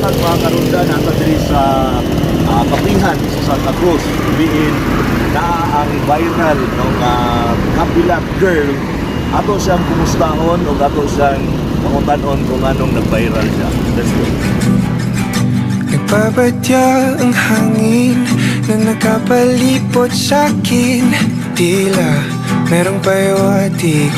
Buntag, mga karunda, nata diri sa kapihan sa Santa Cruz. Diin naa ang viral no nga Kapilat girl. Ato siyang kumustahon o ato siyang pangutan-on kung anong nag-viral siya. Let's go. Nagbabadya ang hangin na nakapalibot sa'kin. Tila merong pahiwatig,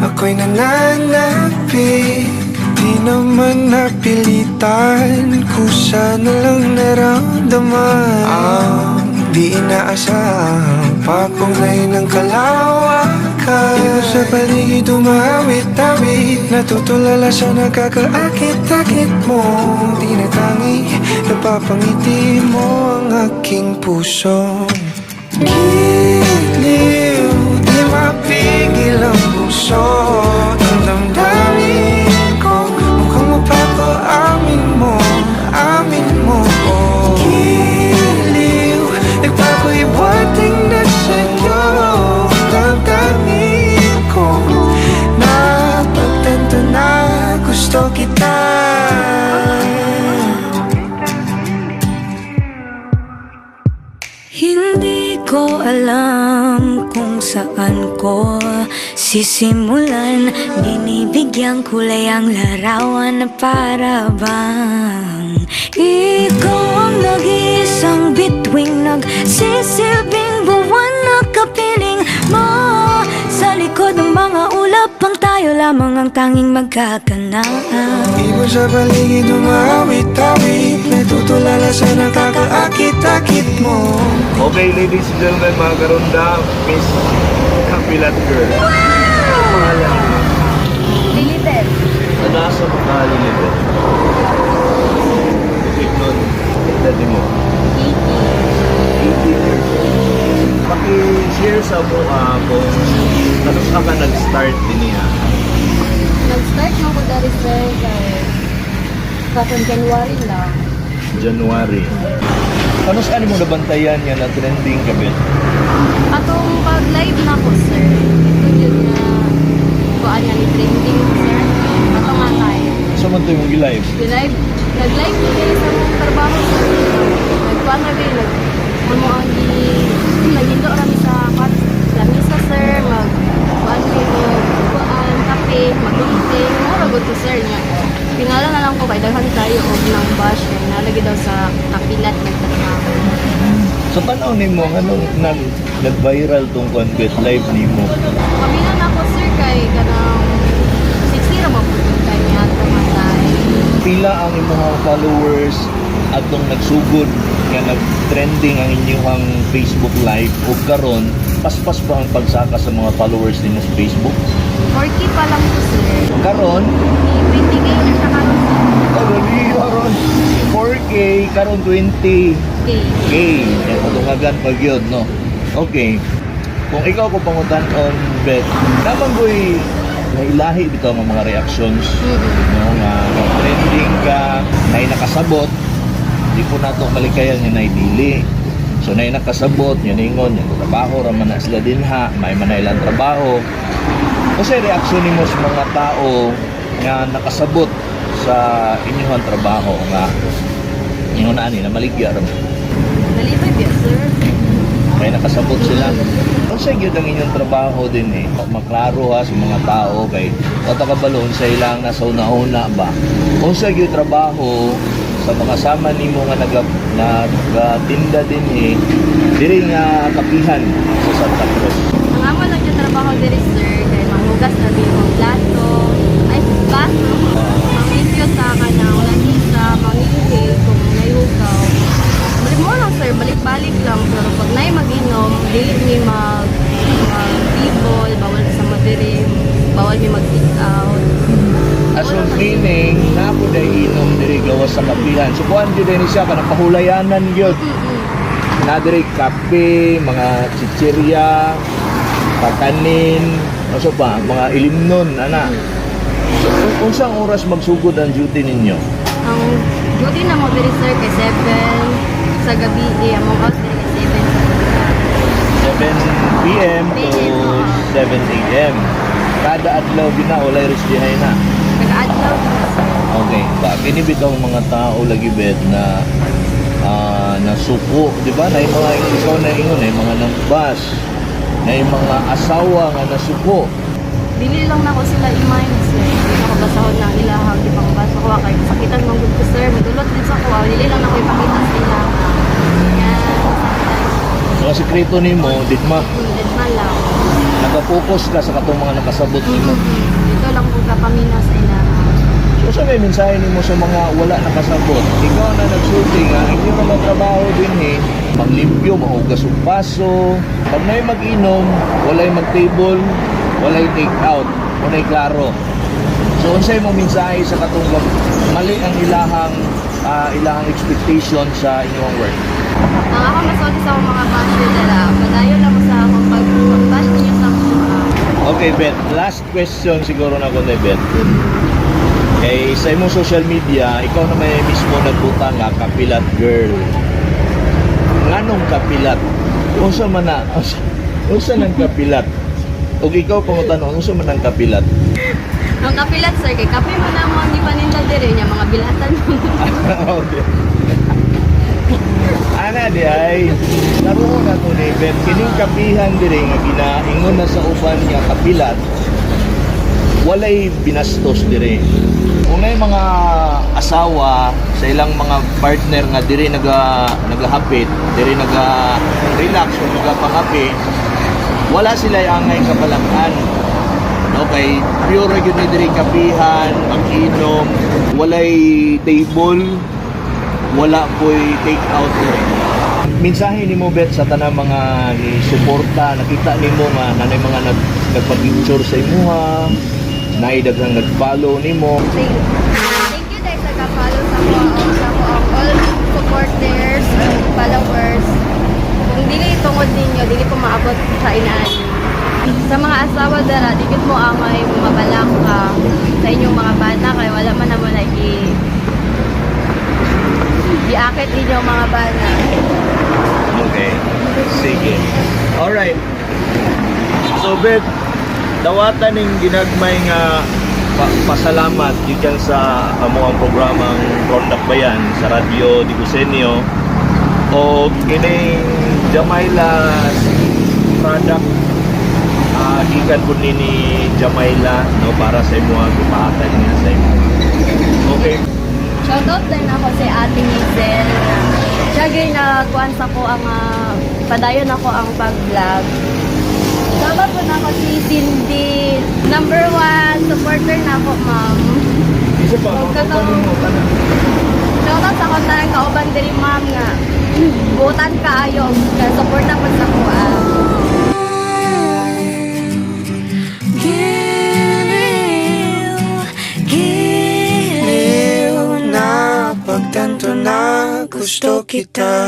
ako'y nananabik. Di naman napilitan, kusa na lang naramdaman ang di inaasahang papunay ng kalawakan. Ibon sa paligid, umawit-awit, natutulala sa nakakaakit-akit mo. Tinatangi, napapangiti mo ang aking puso. Giliw, di mapigil ang puso. Ang damdamin ko, mukhang mapapaamin mo, amin mo. Giliw, nagpapahiwatig na sa'yo. Damdamin ko, napagtanto na gusto kita. Hindi ko alam kung saan ko sisimulan. Binibigyang kulay ang larawan na para bang ikaw ang nag-iisang bituing nagsisilbing buwan na kapiling mo. Sa likod ng mga ulap, ang tayo lamang ang tanging magkakanaan. Ibon sa paligid, umawit-awit, natutulala sa nakakaakit-akit mo. Okay, ladies and gentlemen, mga karunda, Miss Kapilat Girl. Ano pangalan mo? Lilibet. Nasa mo ka, Lilibet? Okay, nun, edad mo? 18. 18 years old. Paki-share sa mo kung ano ka nag-start din niya. Nag-start na ko dari, sir, kay katong January lang. January. Ano saan mo nabantayan nga na trending ka ba? Atong pag-live na ko, sir. Ito yun nga kuan nga ni trending, sir. Ato nga live. So man to yung live? Di-live, nag-live ni diri sa mong trabaho, sir. Nagkuan ra gyud, nag amo ang gi nagindo ra mi sa lamisa, sir, mag kuan mi og kuan kape, magdumting, mo ra gud to, sir, niya. Pinala na lang ko kay daghan tayo og nang bash kay nalagi daw sa kapilat nagtrabaho. So tanaw nimo anong nag-viral tong content live nimo? Pamila na ko, sir, kay kanang 60 ra man pud yung time niya ato nga time. Pila ang imong followers atong nagsugod nga nag-trending ang inyong Facebook live ug karon paspas ba ang pagsaka sa mga followers ninyo sa Facebook? 4K pa lang ko, sir. Karon, 20K na siya karon, sir. karon karon 4K, karon 20K. K. Kaya patungagan pag yun, no? Okay. Kung ikaw ko pangutan-on, Bet, naman ko'y nailahi bitaw ang mga reactions, no, nga trending ka, nay nakasabot, di po nato malikayan nga naidili. So nay nakasabot, nga ningon, nga trabaho ra man na sila dinha, may man na ilang trabaho. Kasi reaksyon nimo sa mga tao nga nakasabot sa inyong trabaho nga ingon ani na maligya ra mo. Nalipay biya, sir. Kaya nakasabot sila. Unsa gyud ang inyong trabaho din eh? Maklaro ha sa mga tao kay wala ka balon sa ilang nasa una-una ba. Unsa gyud trabaho sa mga sama nimo nga nagatinda din eh diri nga kapihan sa Santa Cruz? Ang amo lang yung trabaho diri, sir, kay manghugas na din og plato, ay baso, manglimpyo sa kanang lamisa, mangihi kung nayugaw. Balik mo lang, sir, balik-balik lang, pero pag nay mag-inom, dili mi mag mag table, bawal sa madiri, bawal mi mag take out. As of meaning, na po dahil inom diri gawas sa kapihan. So kuan gyud ni siya kanang pahulayanan gyud. Na diri kape, mga chichirya, pakanin, ano pa, mga ilimnon, ana. So, unsang oras magsugod ang duty ninyo? Ang duty na mo diri, sir, kay 7 sa gabi, eh, among house diri kay 7 sa gabi. 7 p.m. to PM, oo. 7 a.m. Kada adlaw gina walay rest dihay na. Nag-adlaw, sir. Okay, ba kini bitaw mga tao lagi, Bet, na nasuko, di ba? Na yung mga ikaw na ingon, na yung mga nang-bash, na yung mga asawa nga nasuko. Dili lang nako sila i-mind, sir. Dili nako basahon na ilahang ipang-bash ako kay sakitan man gud ko, sir. Madulot din sa kuha. Dili lang nako ipakita sila. Yan, sakitan. So ang sekreto nimo, ditma, Dead man lang. nakapokus ka sa katong mga nakasabot nimo. Dito lang kung kapaminaw sa ilaha. So sa may mensahe nimo sa mga wala nakasabot, ikaw na nagsulti nga, inyo naman trabaho din eh, manglimpyo, mahugas og baso, pag na'y mag-inom, walay mag-table, walay take out, walay klaro. So unsay mong mensahe sa katong mali ang ilahang expectation sa inyong work? Ang ako masulti sa akong mga basher dala, padayon lang mo sa akong pag-bash ninyo sa akong mga. Okay, Bet. Last question siguro na ko na, Bet. Kay sa imong social media, ikaw na may mismo nagbutang nga Kapilat Girl. Nganong Kapilat? Unsa man na? Unsa nang Kapilat? Og ikaw pangutan-on, unsa man ang Kapilat? Ang kapilat, sir, kay kape mo na mo ang gipaninda diri niya mga bilatan. Okay. Ana di ay laro na to ni Bet. Kining kapihan diri nga ginaingon na sa uban nga kapilat, walay binastos diri. Kung may mga asawa sa ilang mga partner nga diri nagahapit, diri naga relax o nagapangapi, wala sila angay kabalakan. No, kay pure ra gyud ni diri kapihan, mag-inom, walay table, wala po'y take out diri. Mensahe nimo, Bet, sa tanang mga ni suporta, nakita nimo nga nanay mga nagpa-picture sa imuha, naay daghang nag-follow nimo. Thank you dahil sa ka-follow sa ako ang all supporters, followers. Kung dili tungod ninyo, dili ko maabot sa inaan. Sa mga asawa dara, di gid mo angay mabalak ka sa inyong mga bana kay wala man namo lagi giakit inyong mga bana. Okay. Sige. Alright. So, Bet, dawatan ning ginagmay nga pasalamat gikan sa amo ang programang Rondak Bayan sa Radyo Digusenyo o kining Jamaila's product, gikan po ni Jamaila, no, para sa imo ang gipahatag niya sa imo. Okay. Shoutout din ako si Ate Hazel. Siya gyud nagkuhan sa ko ang padayon ako ang pag-vlog. Shoutout po na ako si Cindy. Number one supporter na ako, ma'am. Isa pa, Huwag ka to. Shoutout sa akong tanang kauban diri, ma'am, nga butan kaayo ka suporta po sa kuha. Giliw, giliw Liw na pagtanto na gusto kita.